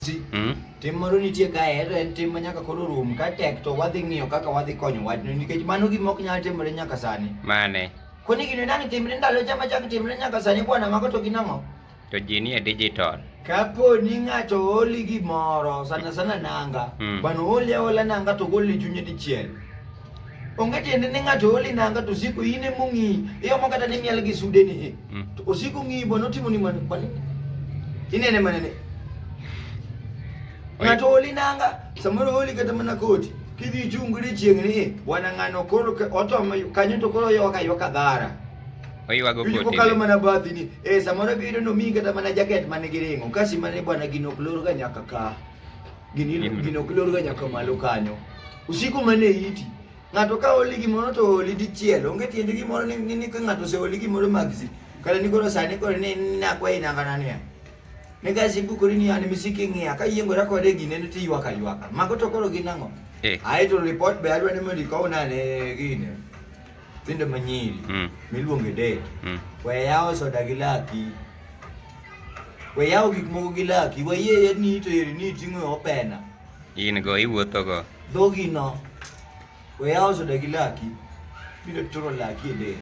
Tim moro nitie kae to en tim ma nyaka koro rum ka tek to wadhi ng'iyo kaka wadhi konyo wachno nikech mano gima ok nyal timore nyaka sani. Mane? Koni gino dang' timre ndalo cha machak timre nyaka sani bwana mago to gin ang'o? To ji nie digital. Kapo ni ng'ato oli gimoro sana sana nanga bwana oli aola nanga to gol e chunye dichiel. Onge tiende ni ng'ato oli nanga to osiko in ema ong'iyi iomo kata ni miel gi sude ni To osiko ng'iyi bwana otimo ni mano bwana inene mana ni ng'ato oli nanga samoro oli kata mana koti kidhi ichungri chieng' ni eh, bwana ng'ano koro otomo kanyo to koro ywak aywaka dhara Oywago Winjo koti. kokalo mana bathi ni eh samoro biro nomiyi kata mana jaket man gi ring'o kasi mane bwana gino ok lor ga nyaka ka gini gino ok lor ga nyaka malo kanyo usiko mana e iti Ng'ato ka oli gimoro to oli dichiel, onge tiend gimoro ni, ni, ni ka ng'ato oseoli gimoro maxi. Kata ni koro sani koro ni nakwayi nangana niya. Ni ka sibukori ni an misiki ng'iya ka yiengora kode e gine to iywak aywaka. Mago to koro gin ang'o? Eh. Ae to report be adwa ni mondo ikowna ane gine. Nyithindo manyiri miluongo e date. We yawo soda gi laki. We yawo gik moko gi laki. Wayie ni to eri ni iting'o opena. In go iwuotho go. Dhogi no. We yawo soda gi laki. Biro turo laki e del.